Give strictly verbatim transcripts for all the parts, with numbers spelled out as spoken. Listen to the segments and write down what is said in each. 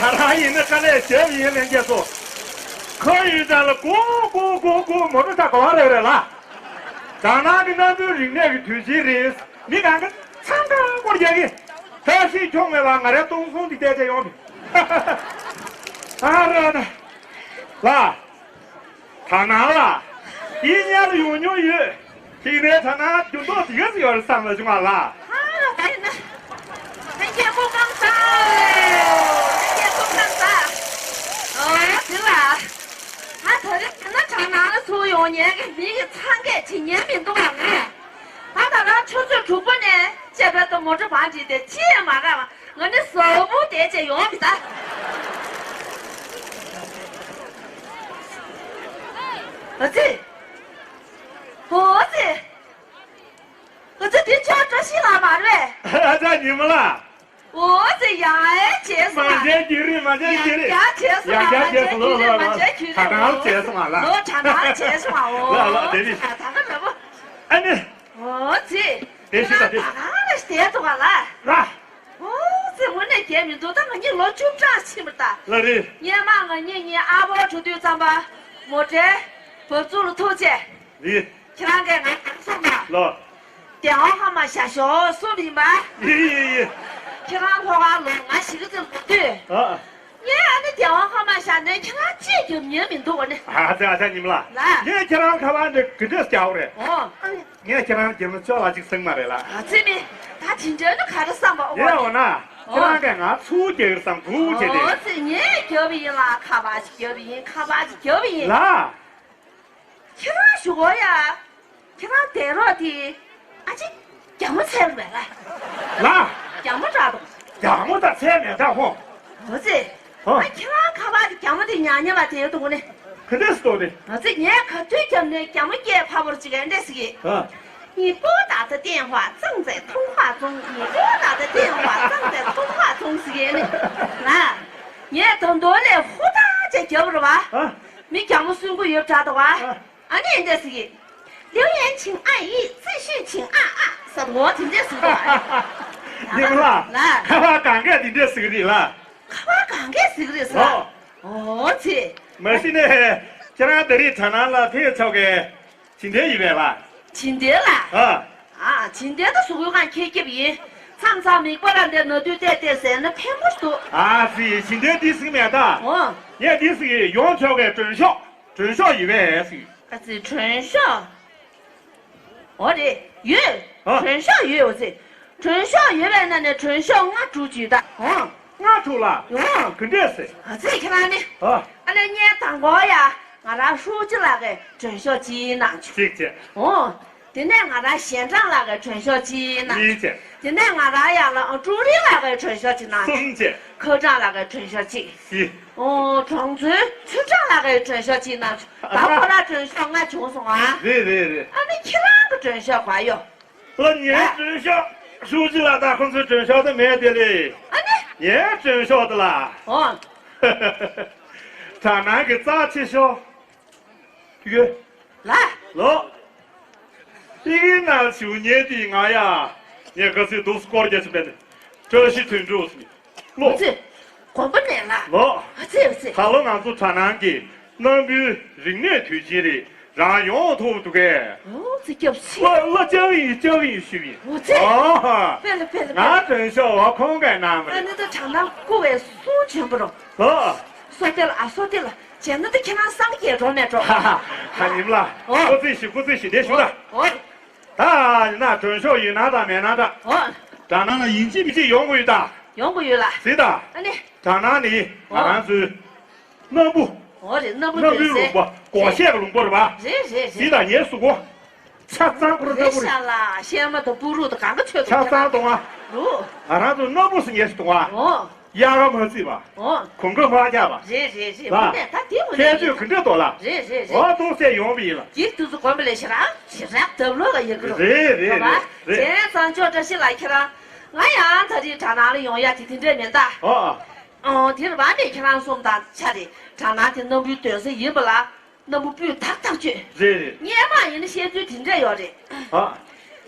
ང་རང་ཡིན་ན་དཀའ་ལས་བརྒྱབ་ཡིན་ལྷན་རྒྱས་ཚོ། ཁོ་ཡིན་ཙང་ལ་སྒུག་སྒུག་སྒུག་སྒུག་མོ་ཊ་ད་ག་བ་རེད་རེད་ལ། དྲག་སྣང་གི་སྣ་འདུལ་རིག་གནས་ཀྱི་དུས་ཆེན་རེད། མི་གང་ག་ཚང་གང་སྐོར་རྒྱག་གི། ཐབས་ཤེས་ཁྱོང་མེད་པ་ང་རའི་སྟོང་སོང་འདི་བལྟས་བྱས་ཡོང་མི། ཨ་རོ་ན། ལ། དྲག་སྣང་ལ། ཡིན་ཉར་ཡོང་མྱོང་ཡོད། ཁྱེད་ནས་ཐ་ན་རྒྱུ་མདོག་དེ་ག་ཚོད་ཡོད་རེད་བསམ་ལ་བྱུང་བ་ལ། ཨ་རོ་ད་ཡིན་ན། ལྷན་རྒྱས་སྐུ་ཁམས་བཟང་། ལྷན་རྒྱས་སྐུ་ཁམས་བཟང་། ཨོ་དེ་ལ། ང་ད་རེས་ད་ན་དྲག་སྣང་ལ་ཚུར་ཡོང་ཉན་གི་མི་གི་ཚང་གས་བྱེད་ཉན་མི་འདུག་ལ་ངས། ད་ད་རང་ཆུ་ཚོད་དྲུག་པ་ནས་བཅད་པའི་ཏོ་མོ་ཊ་བང་བྲིས་ཏེ་ཅི་ཡང་མ་རག་པ་ང་ནི་ཟབ་པོ་བསྡད་བྱས་ཡོང་མི་ད། ཨ་ཙི། ཨོ་ཙི། ཨ་ཙི་དེ་ཁྱོད་བཀྲ་ཤིས་ལགས་མ་རེད་པས། ཨ་ཙི་ཉི་མ་ལགས། ཨོ་ཙི་ཡང་ཨེ་བྱས་སོང་ཨ། མ་བྱས་ཀྱི་རེད་མ་བྱས་ཀྱི་རེད། ཡང་བསྐྱར་བྱས་སོང་ཡང་ཨ། མ་བསྐྱར་བྱས་ཀྱི་རེད་མ་བསྐྱར་ཀྱི་རེད། ད་ག་རང་བྱས་སོང་ཨ་ལ། ལོ་ད་ག་རང་བྱས་སོང་ཨ། ཨོ་ལ་ལ་དེ་ནི། ད་ག་འདྲ་པོ། ཨ་ནི། ཨོ་ཙི། དེ་ཤི་ད་དེ། ད་ག་རང་བསྡད་འདུག་ག་ལ། ལ། ཨོ་ཙི་དངོས་གནས་རྒྱལ་མི་འདུག་ད་ང་གཉིས་ལོ་བཅུ་ཕྲག་ཕྱིན་པ་ད། ལ་རེད། སྔོན་མ་ང་གཉིས་གཉིས་ཨ་ཕོ་འགྲོ་དུས་ཙམ་པ། མོ་ཊའི་བབས་ཚུགས་ལ་ཐུག་བྱས། རེད། ཁྱེད་རང་གིས་ང་གང་གསུངས་པ། ལ། རྒྱལ་དབང་ཧ་མ་བཞག་ཤོག་གསུངས་པ་ཡིན་པ། ཡིན་ཡིན་ཡིན། ཁྱེད་རང་ལྷོ་ཁ་ལོ་ང་ཞིག་གི་ཙམ་ལོ་དུས། ཨ། ངས་ཨ་ནི་རྒྱལ་དབང་ཧ་མ་བཞག་ནས་ཁྱེད་རང་ཅིས་རྒྱབ་ཉན་མི་འདུག་ག་ནི། ཨ་ཙི་ཨ་ཙི་ཉི་མ་ལགས། ལ། ངས་ཁྱེད་རང་ཁ་པར་འདི་ག་འདྲས་རྒྱག་པ་རེད། ཨོ། ངས་ཁྱེད་རང་རྒྱབ་ན་ཅོག་ལ་ཅིག་སེང་མ་རེད་ལ། ཨ་ཙི་མི། ད་དེ་འདྲ་ནི་ག་རེ་བསམ་པ་ཨོ། ཡ་འོ་ན། ཁྱེད་རང་གིས་ང་ཚུར་རྒྱག་གི་བསམ་གུ་བྱས་ཏེ། ཨོ་ཙི་ངས་རྒྱབ་ཡིན་ལ་ཁ་པར་ཅིག་རྒྱབ་ཡིན་ཁ་པར་ཅིག་རྒྱབ་ཡིན། ལ། ཁྱེད་རང་ཞུ་གོ་ཡ། ཁྱེད་རང་བསྡད་རོགས་དེ། ཨ་ཅེ། རྒྱ་མོ་འཚལ་རེད་པས་ལ། ལ། རྒྱ་མོ་འདྲ་འདུག་རྒྱ་མོ་ད་འཚལ་མེད་ད་ཧོ། འོ་ཙི། ཧོ། ཨ་ཁྱེད་རང་ཁ་པར་དེ་རྒྱ་མོ་དེ་ཉག་ཉག་པ་དེ་འདུག་ནི། ག་འདྲས་སུ་འདུག་ནི། འོ་ཙི་ངས་ག་དུས་རྒྱབ་ནས་རྒྱ་མོ་སྐད་ཕ་བོར་ཅིག་ཨེ་འདྲས་ཟིག་གི། ཧ། 你拨打的电话正在通话中，你拨打的电话正在通话中 ཟིག་ཨེ་ནི། ལ། ངས་ད་མདོ་ལས་ཧུར་ཐག་ཅིག་རྒྱབ་རེད་པ། ཧ། མི་རྒྱ་མོ་སུན་གི་ཡོད་འདྲ་འདུག་པ། ཧ། ཨ་ནི་འདི་ཟེར་གི། 留言请按一，继续请按二 ཟེར་འོ་དེ་འདྲས་ཟེར་གི། ཉི་མ་ལགས། ལ། ཁ་པར་གང་གས་དེ་འདྲས་ཟེར་གི་རེད་ལ། ཁ་པར་གང་གས་ཟེར་གི་རེད་ཟེར། ཨོ། ཨོ་ཙི། མ་གཞི་ནས་ཁྱེད་རང་ད་རེས་དྲག་སྣང་ལ་ཕེབས་ཆོག་གི། ཇི་འདྲས་ཡིན་པས་ལ། ཇི་འདྲས་ལ། ཨ། ཨ་ཇི་འདྲས་ད་གཟུགས་པོའི་སྒང་ཁྱེར་ཁྱེར་ཡིན། མཚམས་མཚམས་མིག་པ་ལ་འདི་ན་དུས་བལྟས་བལྟས་ཟེར་ན་ཕན་པོ་འདུག་ཨ་ཙི་ཇི་འདྲས་འདི་ཟེར་གི་མེད་ད། ཨོ། ངས་འདི་ཟེར་གི་ཡོང་ཆོག་གི་མགྲོན་ཤོག་མགྲོན་ཤོག་ཡོད་པས་ཟེར། ཨ་ཙི་མགྲོན་ཤོག་འོ་རེད། ཡོད། ཨ། མགྲོན་ཤོག་ཡོད་འོ་ཙི། མགྲོན་ཤོག་ཡོད་པའི་ནང་ནས་མགྲོན་ཤོག་ལྔ་དྲུག་ཅིག་ད། ཨོ། ལྔ་དྲུག་ལ། ཨོ། ག་འདྲས་ཟེར། ཨ་ཙི་ཁྱེད་རང་ནི། ཨ། ཨ་ནི་ངས་དང་པོ་ཡ། ང་རང་ཧྲུའུ་ཅི་ལགས་ཀྱི་མགྲོན་ཤོག་ཅིག་གནང་བྱུང་། གཅིག་བྱས། ཨོ། དེ་ནས་ང་རང་ཞན་ཀྲང་ལགས་ཀྱི་མགྲོན་ཤོག་ཅིག་གནང་། གཉིས་བྱས། དེ་ནས་ང་རང་ཡང་ལ་ཀྲུའུ་རིན་ལགས་ཀྱི་མགྲོན་ཤོག་ཅིག་གནང་། གསུམ་བྱས། ཁའུ་ཀྲང་ལགས་ཀྱི་མགྲོན་ཤོག་ཅིག་བཞི། ཨོ། གྲོང་ཚོའི་ཚུལ་ཁྲིམས་ལགས་ཀྱི་མགྲོན་ཤོག་ཅིག་གནང་། ད་ཁོ་རང་མགྲོན་ཤོག་ལྔ་བྱུང་སོང་ཨ། རེད་རེད་རེད། ཨ་ནི་ཁྱེད་རང་གི་མགྲོན་ཤོག་ག་ཡོད། ཨ་ངའི་མགྲོན་ཤོག་ཧྲུའུ་ཅི་ལགས་དང་ཁོང་ཚོའི་མགྲོན་ཤོག་དེ་མེད་དེ་ལས། ཨ་ནི། ངའི་མགྲོན་ཤོག་དེ་ལ། ཨོ། དྲག་སྣང་གི་རྩ་ཆེ་ཤོས། ཡོད། ལ། ལོ། ཨི་ནང་ཞུ་ཉེ་དེ་ང་ཡ། ངས་ག་ཚོད་འདུག་སྐོར་རྒྱ་ཆེ་པས་ནི། བཀྲ་ཤིས་དོན་གྲུབ་ཟེར། ལོ། ཨ་ཙི། དགོངས་པ་མེད་ལ། ལོ། ཨ་ཙི་ཨ་ཙི། ད་ལོ་ང་ཚོ་དྲག་སྣང་གི་སྣམ་བུའི་རིག་གནས་དུས་ཆེན་རེད། རང་ཡོང་ཐུབ་འདུག་གས། ཨོ་ཙི་སྐྱབས་སུ། ལོ་ལོ་ལྕགས་ཡིན་ལྕགས་ཡིན་ཞུ་ཡིན། ཨོ་ཙི། ཨོ་ཧ། ཕེ་ལ་ཕེ་ལ་ཕེ་ལ། ང་མགྲོན་ཤོག་འོ་ཁོང་གིས་གནང་བ་རེད། ཨ་ནི་ད་དྲག་སྣང་བསྐུར་བའི་སྲུང་བྱོན་པ་རོ། ལོ། སོ་ཏེ་ལ་ཨ་སོ་ཏེ་ལ། བྱས་ན་ད་ཁྱེད་རང་སངས་རྒྱས་འགྲོ་མེད་འགྲོ། ཧ་ཧ། ཧ་ཉིམ་ལ། ཨོ། སྐུ་རྩེད་ཞུ་སྐུ་རྩེད་ཞུ་དེ་ཞུ་ད། ཨོ། ད་ཡིན་ན་མགྲོན་ཤོག་ཡོད་ན་དང་མེད་ན་ད། ཨོ། དྲག་སྣང་ལ་ཡིན་གཅིག་མིན་གཅིག་ཡོང་དགོས་ཡོད་ད། ཡོང་དགོས་ཡོད་ལ། ཟེར་ད། ཨ་ནི། དྲག་སྣང་ནི་ང་རང་ཚོའི་སྣམ་བུ། ཨོ་རེད་སྣམ་བུ་སྣམ་བུའི་ལུང་པ་སྒོར་གཞས་ཀྱི་ལུང་པ་རེད་པ། རེད་རེད་རེད། ཟེར་ད་ངའི་གཟུགས་པོ། ཆ་ཚང་ཁོ་རང་ལྟ་བུ་རེད། ཤ་ལ་ཤ་མ་དང་པུ་རུ་དང་གང་ག་ཆོད་དང་། ཆ་ཚང་གཏོང་བ། རུ། ང་རང་ཚོ་སྣམ་བུ་ཟེར་ངེས་སུ་གཏོང་བ། ཨོ། གཡག་མ་རྩིས་པ། ཨོ། གོང་ཁ་མ་རྒྱག་པ། རེད་རེད་རེད། ལ། མུ་ནས་ད་དེ་མུ་ནས་ཁྱེད་ཚོས་ག་འདྲ་འདུག་ལ། རེད་རེད་རེད། ཨོ་ཏོག་ཙམ་ཡོང་བ་ཡིན་ལ། ཡིག་དུས་སུ་གོམས་པ་ལས་ཞེ་དྲག་ཞེ་དྲག་འདབ་ལོག་ག་ཡོད་གི་རོ། རེད་རེད་རེད་རེད། བྱས་ཙང་ཅོ་བཀྲ་ཤིས་ལགས་ཁྱེད་རང་། ང་ཡང་ད་རེས་དྲག་སྣང་ལ་ཡོང་ཡ་དེ་དེ་འདྲས་མིན་ད། ཨོ། ཨོ་དེར་བ་མེད་ཁྱེད་རང་གསུམ་དང་ཆ་རེད་དྲག་སྣང་དེ་སྣམ་བུའི་སྡོད་ས་ཡིན་པ་ལ། སྣམ་བུ་སྤུས་དག་ཐག་ཆོད། རེད་རེད། སྔོན་མ་ཡིན་ན་བཤད་ཚུལ་དེ་འདྲ་ཡོད་རེད། ཨ།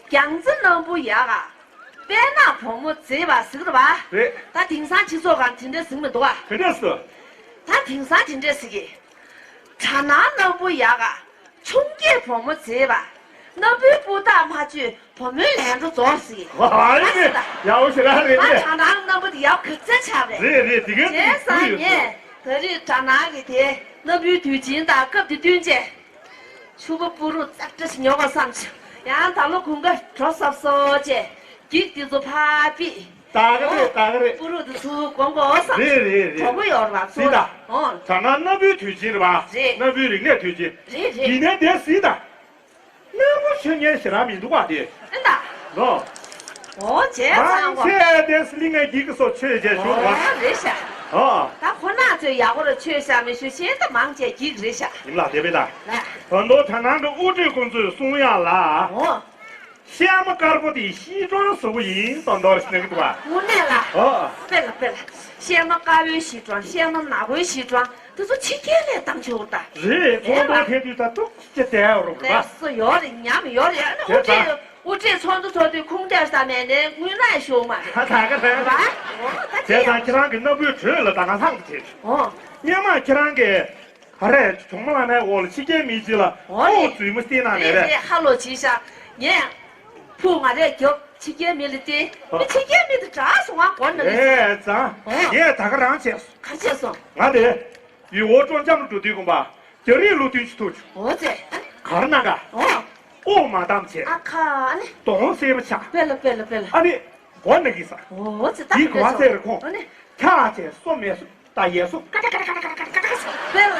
རྒྱང་རྩེ་སྣམ་བུ་ཡག་ག་དཔལ་ནག་བུ་མོ་མཛེས་པ་ཟེར་གི་རེད་པ། རེད། ད་དེང་སང་སྤྱི་ཚོགས་སྒང་དེ་འདྲ་ཟེར་གི་མི་འདུག་པ། ག་འདྲ་ཟེར། ད་དེང་སང་དེ་འདྲ་ཟེར་གི། དགྲ་ནག་སྣམ་བུ་ཡག་ག་ཆུང་སྐྱེས་བུ་མོ་མཛེས་པ། སྣམ་བུའི་སྤུ་དག་མ་བཅོས་བུ་མོའི་ལས་འགྲོ་རྫོགས་ཟེར་གི། ཨ་ནི་ད། ཡག་པོ་ཞེ་དྲག་རེད། ད་རེད། དགྲ་ནག་སྣམ་བུ་དེ་ཡག་གི་རྩེ་ཆགས་རེད། རེད་རེད། དེ་གའི་བྱས་ཙང་ངས་ད་རེས་དགྲ་ནག་གི་དེ་སྣམ་བུའི་དུས་ཆེན་དང་སྐབས་དེ་བསྟུན་བྱས། ཕྱུ་པ་སྤུ་རུ་ཙག་ཙག་ཉོ་དགོས་བསམ་བྱུང་། ཡང་ད་ལོ་དགུན་ཁ་དྲོ་སབ་སོ་བྱས། འགྱིག་འདི་ཚོ་ཕར་ཕུད། ད་ག་རེད། ད་ག་རེད། སྤུ་རུ་འདི་ཚོ་སྒོང་དགོས་བསམ། རེད་རེད་རེད། གྲོགས་པོ་ཡོད་རེད་པ། ཚོ། སྲིད་ད། ཨོ། དགྲ་ནག་སྣམ་བུའི་དུས་ཆེན་རེད་པ། རེད། སྣམ་བུའི་རིག་གནས་དུས་ཆེན། རེད་རེད། ཡིན་ནའི་དེ་སྲིད་ད། སྣམ་བུ་མཆོད་མཁན་ཞེ་དྲག་མི་འདུག་པ་དེ། ཨེ་ད། ནོ། ཨོ་བྱས་ཙང་། མང་ཆེ་དེ་གླིང་ངའི་འགྱིག་གི་སོ་མཆོད་བྱས་བཞུགས་པ། ཨོ་རེད་ཤག་ཨོ། ད་ཁོ་ན་ཚོས་ཡག་པོ་ར་མཆོད་ཤག་མི་ཤོད་ཤེས་ད་མང་ཆེ་འགྱིག་རེད་ཤག་ཡིན་ལ་དེ་བས་ད། ལ། ད་དུང་དག་སྣང་གི་དབུ་ཁྲིད་ཁོང་ཚོས་གསུང་ཡག་ལ། ཨོ། གཤེད་མ་དཀར་པོ་དེ་ཤི་གྲོང་ཟེར་བ་ཡིན་ཙང་འདོར་ཞིག་གི་འདུག་པ། དངོས་གནས་ལ། ཨོ། དཔེ་ལ་དཔེ་ལ། གཤེད་མ་དཀར་པོའི་ཤི་གྲོང་། གཤེད་མ་ནག་པོའི་ཤི་གྲོང་། དེ་ཚོ་ཕྱི་རྒྱལ་ལས་བཏང་ཆོག་ད། རེད། ཚོང་དོན་ཐད་དུས་ད་ཐུག་ཅེ་དལ་རུ་རེད། སོ་ཡོད་རེད། ཉམས་ཡོད་རེད། ཨ་ནི་དེ་དབུ་ཁྲིད་ད། དབུ་ཁྲིད་ཚོགས་འདུ་ཚོགས་དུས་ཁུངས་ཐེབས་ས་མེད་ནས་དངུལ་ནག་ཤོག་མ་རེད། ད་ད་ག་རེད། ར། ཨོ་ད་དེ་དེ་ཡང་། ད་ཁྱེད་རང་གི་སྣམ་བུའི་དྲོད་ལ་ད་ང་ལྷང་དུ་བྱེད། ཨོ། སྔོན་མ་ཁྱེད་རང་གིས་ག་རེ་གྲོང་མི་ལ་ནས་འོག་ལ་ཕྱི་རྒྱལ་མི་གཅིག་ལ། ཨོ་ཨོ་རེད། རྫུན་མ་བསྟན་ན་མེད་རེད། རེད་རེད། ཧ་ལོ་བྱེད་ཤག་ངས་ཕུ་ང་རས་རྒྱོབ་ཕྱི་རྒྱལ་མི་ལ་བསྟན། ཨོ། མི་ཕྱི་རྒྱལ་མི་དེ་དྲག་སོང་ང་གོ་ན་མི། རེད་ཙང་། ཨོ། ངས་ད་ག་རང་བྱས་སོང་། ག་རེ་བྱས་སོང་། ང་དེ། ཡུལ་འོ་ཅོག་འཇམ་རུ་འགྲོ་དུས་དགོན་པ་རྒྱ་རིགས་ལོ་དུས་ཅི་ཐུག་བྱུང་། འོ་ཙེ། གར་ནང་ག་ཨོ། ཨོ་མ་དམ་བྱས། ཨ་ཁ་ཨ་ནི། གདོང་སེར་པོ་ཆགས། པེ་ལ་པེ་ལ་པེ་ལ། ཨ་ནི། མགོ་ན་གི་ས། འོ་ཙེ་ད་དེའི་གོ་བ་སེར་ཁོང་། ཨ་ནི། ཁྱག་བྱས་སོ་མེད་སོ་ད་ཡས་སོ་ཀ་ཀ་ཀ་ཀ་ཀ་ཀ་ཀ་ཀ་ཀ་ཀ་སོ། པེ་ལ།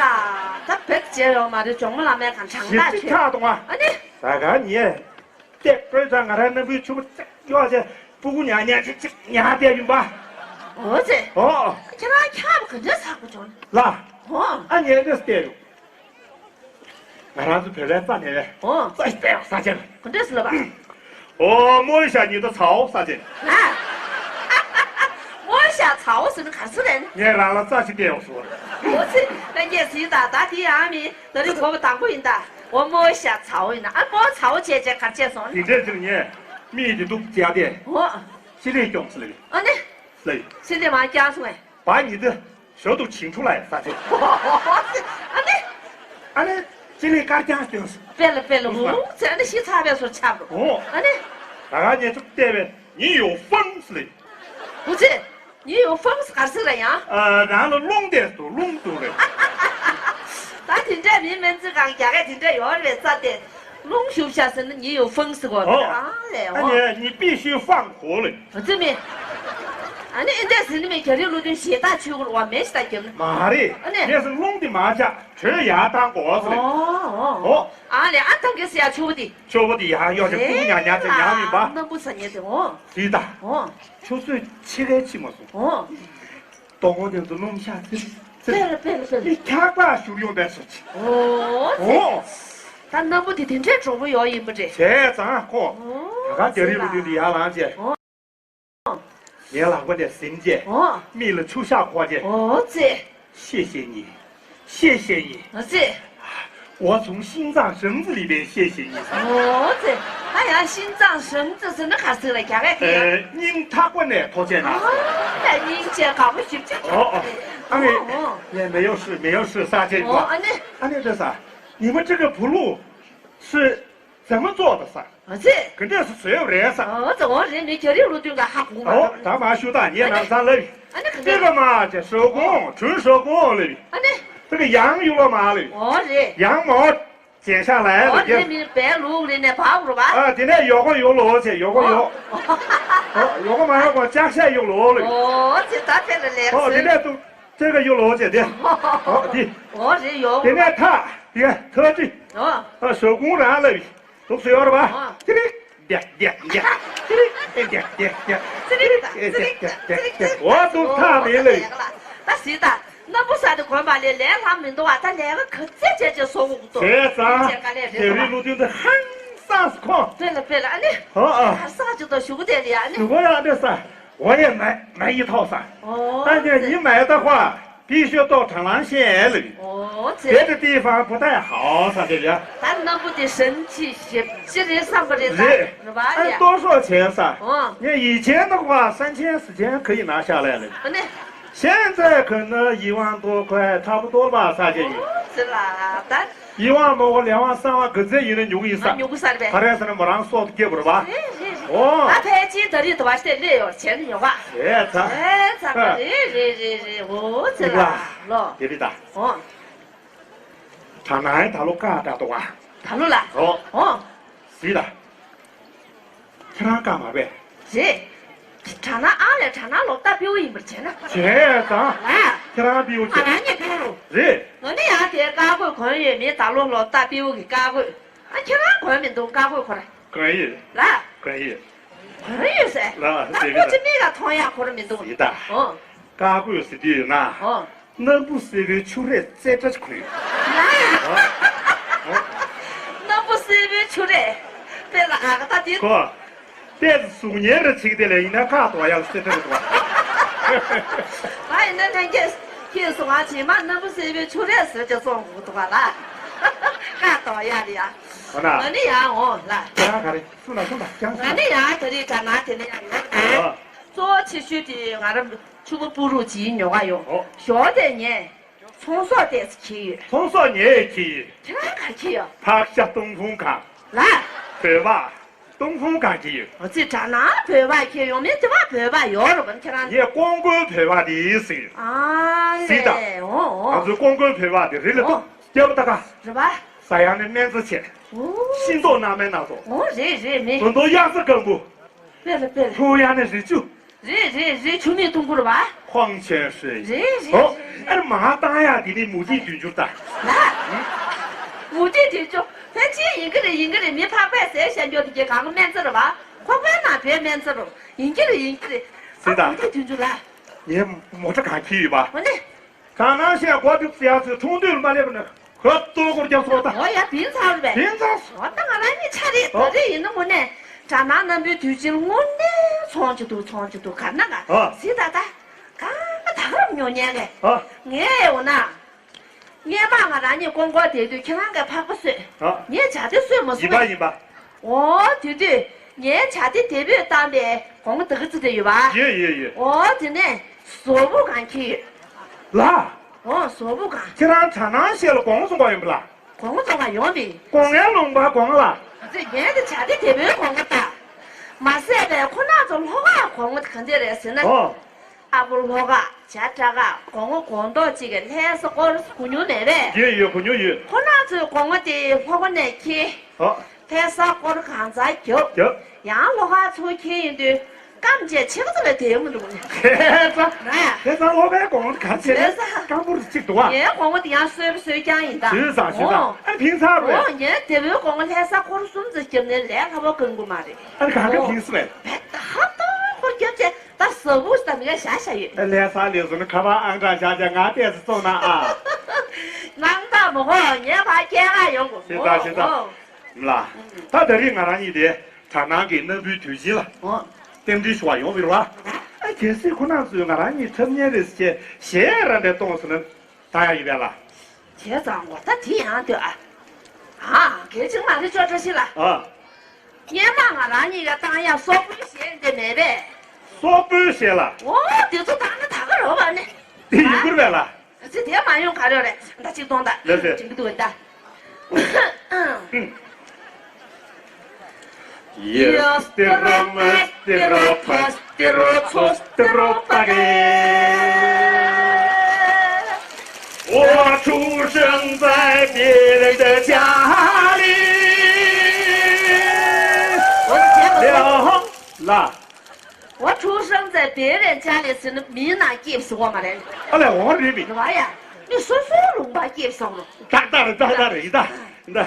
ད་བེད་སྤྱད་ཡོང་མ་རེད། ཇོང་མོ་ལ་མས་གང་དྲང་ཞིབ་ད་ཅིག་ཁྱོད། ཁྱག་གཏོང་བ། ཨ་ནི། ད་ག་ཉེ། ཏེ་བཀོད་ཙང་ང་རའི་སྣམ་བུའི་ཕྱུ་པ་ཙག་གཡོག་བྱས་སྤུ་གུ་ཉག་ཉག་ཅིག་ཅིག་ཉག་བསྡད་ཡིན་པ། འོ་ཙེ། ཨོ། ཁྱེད་རང་ཁྱག་པ་ག་འདྲ་ཟ་དགོས་བྱུང་། ལ། ཨོ། ཨ་ཉལ་འདྲ་བལྟས་རུ། ང་རང་ཚོ་བོད་པའི་རྩ་ནས་རེད། ཨོ། རྩ་ཞིག་བལྟས་ཡོང་ས་ཅན། ག་འདྲ་ཟེར་ལ་བ། ཨོ་རྨོ་ཡི་ཤ་ཉིད་དུ་ཚའོ་ས་ཅན། ཨ། རྨོ་ཡི་ཤ་ཚའོ་ཟེར་ན་ག་ཚོད་རེད། ངས་རང་ལ་རྩ་ཞིག་བལྟས་ཡོང་སོང་། འོ་ཙེ། ལྷན་རྒྱས་གཟིགས་དང་ད་དེ་ཡང་མིན། ད་རེས་དགོན་པ་དང་པོ་ཡིན་ད། འོ་རྨོ་ཤ་ཚའོ་ཡིན་ན་ཨ་རྨོ་ཚའོ་བྱས་བྱས་གར་བྱས་སོང་། དེ་འདྲས་ཟེར་ངས་མིག་དེ་སྡུག་བྱས་ཏེ། འོ། ཕྱི་ལས་སྐྱོང་ཟེར་ལེ། ཨ་ནི། ལེ། ཕྱི་ལས་མ་བསྐྱངས་སོང་ངས། བ་ཉི་ཚེ་ཞོ་དུ་བྱིང་འཁྲུག་ལ་ཡ་ས་ཆེ། ཨ་ནི། ཨ་ནི། ཕྱི་ལས་དཀར་རྐྱང་སྟོན་སོང་། པེ་ལ་པེ་ལ། འུ་ཚེ་ཨ་ནི་ཤི་ཚར་བས་སོ་ཆགས་འགྲོ། འོ། ཨ་ནི། ད་ག་ཉེ་ཚུགས་བལྟས་པས་ཉི་ཡོ་ཧྥང་ཟེར་ལེ། འུ་ཚེ། ཉི་ཡོ་ཧྥང་ཟེར་ག་རེ་ཟེར་ལ་ཡང་། ཨ། རང་ལ་རླུང་དེ་སུ་རླུང་འདུག་རེད། ད་དེ་འདྲ་མིན་མིན་ཚེ་གང་རྒྱ་སྐད་དེ་འདྲ་ཡོད་རེད་རྩ་དེ། རླུང་ཞུགས་ཤག་ཟེར་ན་ཉི་ཡོ་ཧྥང་ཟེར་གོ་རེད། ཨོ། ཨ་ལས། ཨ་ཨོ། ནི་ཉི་པི་ཤུ་ཧྥང་གོ་ལེ། འུ་ཚེ་མེད། ཨ་ནི་ཨེ་འདྲ་ཟེར་ནི་མེད། རྒྱ་རིགས་ལོ་དོན་ཞེ་དྲག་ཆུ་གུར་བ་མེད་ཤི་ད་རྒྱབ་ན། མ་རེད། ཨ་ནི། ངས་སུ་རླུང་དེ་མ་ཆག་དྲོད་ཡར་བཏང་གོ་ཟེར། ཨོ་ཨོ། ཨོ། ཨ་ལས། ཨ་ཐང་གི་སེ་ཡ་ཆུ་བོ་དེ། ཆུ་བོ་དེ་ཡར་གཡོག་ཅིག་སྤུ་གུ་ཉག་ཉག་ཅིག་ཉག་མིན་པ། སྣམ་བུ་ཟ་ཉེ་དེ། ཨོ། དེ་ད། ཨོ། ཆུ་ཚོད་ཕྱེད་ཀའི་ཕྱི་མ་སོང་། ཨོ། གདོང་དེ་ཚོ་རླུང་ཤ་ཚིལ་ཚིལ། པེ་ལ་པེ་ལ་པེ་ལ། མི་ཁྱག་པ་ཞུགས་ཡོང་པའི་སོ་ཆེ། ཨོ་ཙེ། ཨོ། ད་སྣམ་བུ་དེ་དེ་འདྲའི་གྲོགས་པོ་ཡོད་ཡིན་པ་རེད། བྱས་ཙང་ཁོ། ཨོ། ད་ག་རྒྱ་རིགས་ལོ་རྒྱུས་འདི་ཡར་ལངས་བྱས། ཨོ། ངའི་ལག་པ་ནས་ཟིན་བྱས། ཨོ། མིག་ལ་ཆུ་ཤག་འཁོར་བྱས། ཨོ་ཙེ། 谢谢你，谢谢你。 ཨོ་ཙེ། 我从心脏绳子里面谢谢你。 ཨོ་ཙེ། ད་ཡང་心脏绳子ཟེར་ན་ག་ཟེར་ལ་རྒྱ་སྐད་དེ་ཡང་། 呃，སྙིང་ཐག་པ་ནས་ཐུགས་རྗེ་གནང་། ཨ་ད་སྙིང་རྗེ་དགའ་པོ་ཞིབ་ཅིག་ཨོ་ཨོ། ཨ་ངས། ཨོ་ཨོ། ངས་没有事，没有事，ས་ཆེན་པོ། ཨོ་ཨ་ནི། ཨ་ནི་འདི་ས། 你们这个 blue 是怎么做的 ས། ཨ་ཙི། ག་འདྲས་སེ་བཟོས་ཡོད་རེད་ས། ཨ་ཙི། འོ་རེད། མི་རྒྱ་རིགས་ལོ་དུས་ཀ་ཧ་གོ་མ། ཨོ་ད་མ་ཞུ་ད་ངས་ནང་ཚང་ལབ་ཡིན། ཨ་ནི་ག་འདྲས། 这个嘛叫手工，纯手工 ལབ་ཡིན། ཨ་ནི། 这个羊油了吗 ལབ་ཡིན། འོ་རེད། 羊毛剪下来了。 འོ་རེད། མི་བལ་ལུག་རེད་ནས་བག་རུ་བ། 啊， དེ་ནས་ཡོ་ག་ཡོ་ལོ་ཆེ་ཡོ་ག་ཡོ། 哦， ཨོ་ཡོ་ག་མ་ཡོ་ག་ཅག་ཤ་ཡོ་ལོ་ལབ་ཡིན། 哦，这大片的来吃。 ཨོ་དེ་ནས་ཏུ་这个 ཡོ་ལོ་ཆེ་དེ། ཨོ་དེ། 哦，这有。 དེ་ནས་ཐག་དེ་ཐག་ཅིག་ཨོ། 啊，手工染 ལབ་ཡིན། 读书要了吧？啊。这里，点点点，这里，点点点点，这里，这里，这里，这里，我都怕没了。 ད་སྲིད་ད། སྣམ་བུ་ཟ་དེ་གོན་པ་ལས་ལས་ལྷག་མི་འདུག་བ། ད་ལས་ཀ་ག་ཚད་བྱས་བྱས་བཟོ་དགོས་འདུག་བྱས་ཙང་། བྱས་ཀ་ལས་རེད་ད། རྒྱ་རིགས་ལོ་དུས་འདི་ཧང་སངས་སུ་ཁོང་། དཔེ་ལ་དཔེ་ལ་ཨ་ནི། ཧོ་ཨ། གར་ས་ཅིག་ཏུ་ཞུགས་དེ་ལ་ཨ་ནི། ཞུགས་ཡག་འདྲ་ས། 我也买买一套 ས། ཨོ། 但是你买的话必须到长廊县里。哦，这个地方不太好，他这个。咱南部的神奇些，这人上不人咱，是吧？哎，多少钱噻？哦。你以前的话，三千四千可以拿下来了。那现在可能一万多块，差不多吧，三千元。哦，是啦，咱一万毛个，两万、三万，搿才有点牛一三。啊，牛一三的呗。他那是那么让说的给不是吧？是是是。哦。啊，拍金得的多少钱？那有钱的有吧？哎，咱。哎，咱们，哎，是是是，哦，这啦，咯。别的。哦。 དྲ་ནང་ད་ལོ་ཀ་ད་དོ་བ། ད་ལོ་ལ། ཨོ། ཨོ། སི་ད། ཁྱེད་རང་ཀ་མ་བས། རེད། དྲ་ནང་ཨ་ལས་དྲ་ནང་ལོ་ཏ་པིའུ་ཡིན་པར་བྱས་ན། བྱས་ཙང་། ཨ། ཁྱེད་རང་པིའུ་ང་བྱས། རང་ཉིད་པིའུ། རེད། ང་ནི་ཡང་དེ་ཀ་གོས་གོན་ཡོད་མེད་ད་ལོ་ལོ་ཏ་པིའུ་གི་ཀ་གོས། ཨ་ཁྱེད་རང་གོན་མི་འདུག་ཀ་གོས་ཁོ་ར། གོན་ཡོད། ལ། གོན་ཡོད། གོན་ཡོད་ཟེར། ལ། ད་ཟེར་གི་ཁོ་ད། ཅི་མིག་ལ་མཐོང་ཡག་ཁོ་ར་མི་འདུག་ཟེར་ད། ཨོ། ཀ་གོས་ཟེར་དུས་ན། ཨོ། སྣམ་བུ་སེར་པོའི་ཆུ་རས་རྩེ་གྲ་ཅིག་གོན། ཡ་ཡ། སྣམ་བུ་སེར་པོའི་ཆུ་རས། དཔེ་ལ་ཨ་ཁ་ད་དེ། ཁོ། ཏོག་ཙམ་གཟུགས་བརྙན་རེ་བྱེད་དེ་ལས་ཡིན་ན་ཁ་དོག་ཡག་སེ་ཏྲ་རེད་བ། ང་ཡིན་ན་ལྷན་རྒྱས་ཁྱེད་སོང་ང་བྱེད་མ་སྣམ་བུ་སེར་པོའི་ཆུ་རས་ཟེར་གྱི་སོང་དགོས་འདུག་བ་ལ། ཁ་དོག་ཡག་རེད་ཡ། འོ་ན། ང་ནི་ཡང་འོང་ལ། ཁྱེད་རང་ག་རེ་སུ་ལ་སུ་ལ་ཀྱང་ང་ནི་ཡང་དེ་རིང་དྲ་ནང་དེ་ནས་ཡང་ཡོང་། ཨ། གཙོ་བོ་ཆེ་ཤོས་དེ་ང་རང་ཕྲུ་གུ་སྤུ་རུ་གྱིས་ཉོ་ག་ཡོང་། ཨོ། ཞོགས་དེ་ངས་ཚོང་ཟོག་ཏོག་ཙམ་འཁྱེར་ཡོད། ཚོང་ཟོག་ངས་འཁྱེར་ཡོད། ཁྱེད་རང་ག་འཁྱེར་ཡོད། ཕག་ཤ་ཏུང་ཧྥུང་གང་། ལ། བོད་ཕག་ཏུང་ཧྥུང་གང་འཁྱེར་ཡོད། འོ་ཙི་དྲ་ནང་བོད་ཕག་འཁྱེར་ཡོང་མིན་དེ་བ་བོད་ཕག་ཡོད་རེད་བ་ཁྱེད་རང་། ངས་ཀོང་ཀོའི་བོད་ཕག་དེ་ཟིན་ཡོད། ཨ་ཟིན་ད། ལེ་འོ་འོ། ང་ཚོའི་ཀོང་ཀོའི་བོད་ཕག་དེ་རི་ལ་འོ། ཏོག་རྒྱབ་ད་ག་རེད་བ། ཟ་ཡང་ནི་སྨན་རྩི་ཆེ། འོ། ཤིང་ཏོག་སྣ་མིན་སྣ་ཚོགས། འོ་རེད་རེད་མེད། ད་དུང་གཡག་རྩི་སྐམ་པོ། དཔེ་ལ་དཔེ་ལ། ཕུ་ཡང་ནི་རི་ཆུ། རེད་རེད་རེད་ཆུ་མིག་ཏུང་ཀུ་རེད་བ། ཁོང་ཆེན་ཧྲེ། རེད་རེད་ཨོ། རེད་རེད། ཨ་ནི་མ་བཏང་ཡག་དེ་ནི་མུ་ཏིག་དུས་འགྱུར་ད། ལ། མུ་ཏིག་དུས་འགྱུར་ཕལ་ཆེར་ཡིན་གི་རེད་ཡིན་གི་རེད་མི་ཕག་པས་ཟས་བཤད་རྒྱུ་དེ་གའི་གང་སྨན་རྩི་རེད་བ། ཁོག་པའི་ནང་བོད་སྨན་རྩི་རེད་ཡིན་གི་རེད་ཡིན་གི་རེད། ཟེར་ད། ཨ་མུ་ཏིག་དུས་འགྱུར་ལ། ངའི་མོ་ཊ་གང་འཁྱེར་ཡོད་པ། འོ་ནི། གང་ན་བཤད་སྒོ་དེ་ཚོ་ཡག་ཚོས་ཁྲུང་དུས་མ་སླེབས་ན་ཁོ་ལྟོ་སྐོར་རྒྱབ་སོང་ད། འོ་ཡ་བིན་ཚར་བས། བིན་ཚར་སོང་། འོ་ད་ང་རང་གཉིས་ཆ་རེད་ད་རེད་ཡིན་ན་དངོས་གནས་དྲ་ནང་སྣམ་བུའི་དུས་ཆེན་དངོས་གནས་ཚོང་གི་འདུག་ཚོང་གི་འདུག་ག་ན་ག་ཨ། ཟི་ད་ད། གང་ག་ད་ག་རབ་ཉོ་ཉན་གས། ཨ། ངས་འོ་ན། སྔས་མ་ང་རང་གཉིས་ཀོང་ཀོ་བསྡད་དུས་ཁྱེད་རང་གིས་ཕག་པ་གསོས། ཨ། ངས་བྱ་དེ་གསོས་མ་སོང་ངས། ཡིན་པ་ཡིན་པ། འོ་དེ་དུས་ངས་བྱ་དེ་དེ་བོས་བཏང་པའི་གོང་དེ་ག་ཙི་དེ་ཡོད་པ། ཡོད་ཡོད་ཡོད། འོ་དེ་ནས་ཟོག་པོ་གང་ཁྱེར་ཡོད། ལ། འོ་ཟོག་པོ་གང་། ཁྱེད་རང་དྲ་ནང་བཤད་ལ་གོང་སོང་ག་ཡོད་པ་ལ། གོང་སོང་ག་ཡོང་མི། གོང་ངའི་ལུང་པ་གོང་ལ། ཨ་ཙི་ངས་དེ་བྱ་དེ་དེ་བོའི་གོང་ག་ལྟ། མ་ཟད་པའི་ཁོ་ན་ཚོ་ལྷོ་ཁ་གོང་ག་གང་དེ་རེད་ཟེར་ན། ཨོ། ཨ་ཁུ་ལྷོ་ཁ་བྱ་བྲག་ཁ་གོང་ངོ་གོང་ཏོག་ཅིག་གི་ལྷ་ས་སྐོར་གོ་མྱོང་མེད་པས། ཡོད་ཡོད་གོ་མྱོང་ཡོད། ཁོ་ན་ཚོའི་གོང་ངོ་དེ་ལྷོ་ཁ་ནས་ཁྱེར། ཨོ། ལྷ་ས་སྐོར་གང་ཚར་རྒྱབ། རྒྱབ། ཡང་ལྷོ་ཁ་ཚུར་ཁྱེར་ཡོང་དུས་སྐམ་བྱས་ཆེ་ག་ཚོད་ལ་དེ་ཡོང་མི་འདུག་ནས། ལྷ་ས། ལྷ་ས་ལྷོ་ཁའི་གོང་ངོ་ག་ཚད་ལྷ་ས་སྐམ་པོ་རེ་གཅིག་འདུག་བ། ངའི་གོང་ངོ་དེ་ཡང་སོས་པ་སོས་རྐྱང་ཡིན་ད། སོས་ཙང་སོས་ཙང་ཨ་ཕིང་ཚར་རེད། ཨོ་ངའི་དེ་བོའི་གོང་ངོ་ལྷ་ས་སྐོར་གསུམ་ཙམ་རྒྱབ་ནས་ལས་སླ་པོ་གང་གི་མ་རེད། ཨ་ནི་གང་ག་ཕིང་སོང་བས། བས་ད་ཧབ་ཏོ་སྐོར་རྒྱབ་བྱས། ད་ཟ་བུ་ད་མི་ག་བཞག་བཞག་ཡོད། ལྷ་ས་ལས་བཟོ་ན་ཁ་པར་ཨང་གྲངས་བཞག་བྱས་ང་ཏོག་ཙམ་བཙོང་ན་ཨ། ནང་ད་མོ་ཧོ་ངའི་ཕ་སྐད་ངག་ཡོང་གོ་ཤེས་ད་ཤེས་ད། ལ། ད་ད་རེས་ང་རང་གཉིས་དེ་དྲ་ནང་གི་སྣམ་བུའི་དུས་ཆེན་ལ་རྟེན་འབྲེལ་ཞུ་བ་ཡོང་བ་རེད་བ། ཨ་གལ་སྲིད་ཁོ་རང་ཚོས་ང་རང་གཉིས་འཁྲབ་མཁན་རེད་ཟེར་བྱས་གཞས་ར་འདྲ་གཏོང་ཟེར་ན་ད་ཡག་ཡོད་པས་ལ། བྱས་ཙང་གོ་ད་དེ་ཡང་ལྟོས་ཨ། ཨ་གལ་ཆེན་མ་རེད་ཅོ་བཀྲ་ཤིས་ལགས། ཨ། སྔས་མ་ང་རང་གཉིས་ཀ་བཏང་ཡག་སོག་པོའི་གཞས་འདི་མེད་པས། སོག་པོའི་གཞས་ལ། འོ་དེ་ཚོ་བཏང་ན་ད་ག་རོ་བ་ནི། དེ་ཡིན་དགོས་པས་ལ། ཚེ་དེ་མ་ཡོང་ག་རེ་རེད་ད་གཅིག་གཏོང་ད། ལགས་སེ། དྲན་གི་འདུག་ད། ལ། 我出生在别人家里 ཟེར་ན་མིའི་ནང་སྐྱེས་སོང་བ་མ་རེད། ཨ་ལས་འོ་རེད་མི། རེད་བ་ཡ། མི་སོ་སོའི་ལུང་པར་སྐྱེས་སོང་རོ། ཏག་ཏག་རེད་ཏག་ཏག་རེད་ཡིན་ད་ཡིན་ད།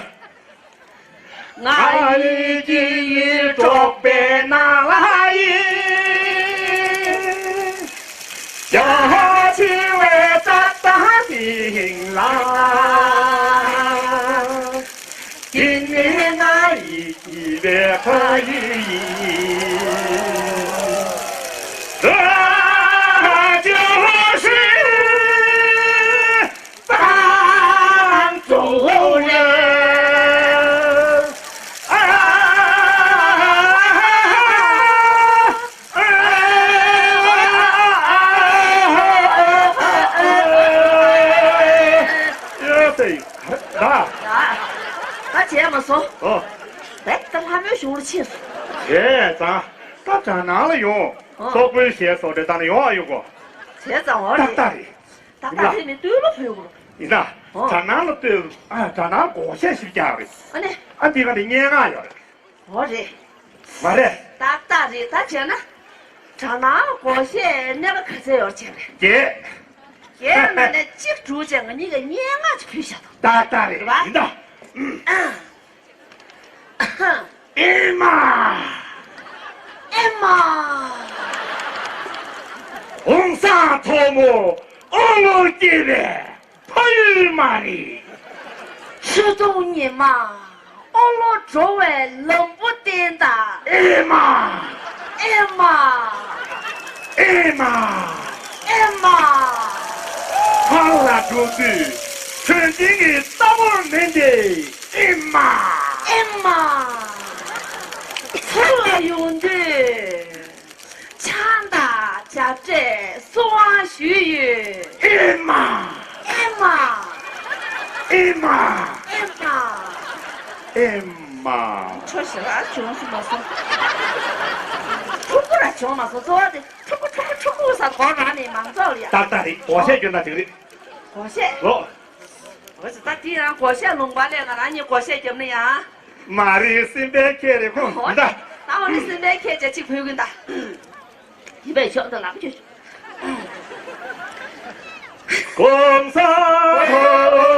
ང་ཡི་སྐྱེ་ཡུལ་འབྲོག་པའི་ནང་ལ་ཡིན། རྒྱ་ཆེ་བའི་ཏག་ཏག་དེ་ཡིན་ལ། དེ་ནས་ང་ཡི་སྐྱེ་བའི་ཕ་ཡུལ་ཡིན། ཨ་ཅོ་ཧྲི། བྱུང་ལ་ཕྱིན་སོང་། བྱས་ཙང་། ད་དགྲ་ནང་ལ་ཡོང་། ཨ། སོག་པོའི་ཞལ་སོགས་རེ་ད་ནི་ཡོང་ཨ་ཡོང་གོ། བྱས་ཙང་འོ་རེད། ཏག་ཏག་རེད། ད་ད་ཡིན་ལ། དེ་ནི་སྟོད་ལུ་བུད་དགོས། ཡིན་ན། ཨོ། དགྲ་ནང་ལ་སྟོད། ཨ། དགྲ་ནང་སྒོར་གཞས་ཞིག་རྒྱག་རེད། ཨ་ནི། ཨ། འདི་ག་ནི་སྙན་ངག་ཡོད་རེད། འོ་རེད། མ་རེད། ཏག་ཏག་རེད། ད་བྱས་ན། དགྲ་ནང་སྒོར་གཞས་སྣེ་ཁ་ག་ཚད་ཡོད་བྱས་རེད། བརྒྱད། བརྒྱད་མ་ནས་གཅིག་བསྒྲུགས་བྱས་ང་གཉིས་ཀ་སྙན་ངག་ཅིག་ཕུལ་བཞག་དང་། ཏག་ཏག་རེད། རེད་པ། ཡིན་ད། ཨ། ཨེ་མ། ཨེ་མ། ཧོང་སང་ཐོག་མོ་ཨོ་ལོ་སྐྱེས་པའི་ཕ་ཡུལ་མ་རེད། ཆུ་སྟོང་ཉི་མ་ཨོ་ལོ་འགྲོ་བའི་ལམ་བུ་བསྟན་ད། ཨེ་མ། ཨེ་མ། ཨེ་མ། ཨེ་མ། ཕར་ལ་འགྲོ་དུས་དོན་ཆེན་གྱི་རྟ་ཕོར་མིན་ཏེ། ཨེ་མ། ཨེ་མ། ཚུར་ལ་ཡོང་དུས་ཆང་དང་ཇ་འདྲ་བསུ་བ་ཞུས་ཡོད། ཨེ་མ། ཨེ་མ། ཨེ་མ། ཨེ་མ། ཨེ་མ། ཁྲོ་ཞེ་དྲག་བྱུང་སོང་མ་སོང་། ཕྲུ་གུ་ར་བྱུང་མ་སོང་། གཙོ་བོ་དེ་ཕྲུ་གུ་ཕྲུ་གུ་ཕྲུ་གུ་ཟེར་གོ་ར་ནས་མང་ཚོགས་ལ་ཡ། ཏག་ཏག་རེད། སྒོར་གཞས་སྐྱོན་ན་འགྲིག་རེད། སྒོར་གཞས། ལོ། འོ་ཙི་ད་དེ་ཡང་སྒོར་གཞས་ལུང་པ་ལས་ང་རང་གཉིས་སྒོར་གཞས་རྒྱབ་ན་ཡང་། མ་རེད། སེམས་པའི་ཁྱད་རེད་ཁོ། འོ་ད། ད་འོ་ནི་སེམས་པའི་ཁྱད་ཅིག་ཕུལ་གིན་ད། ཡིན་པའི་ཤོག་ད་ལག་ཁྱོད། གོང་ས་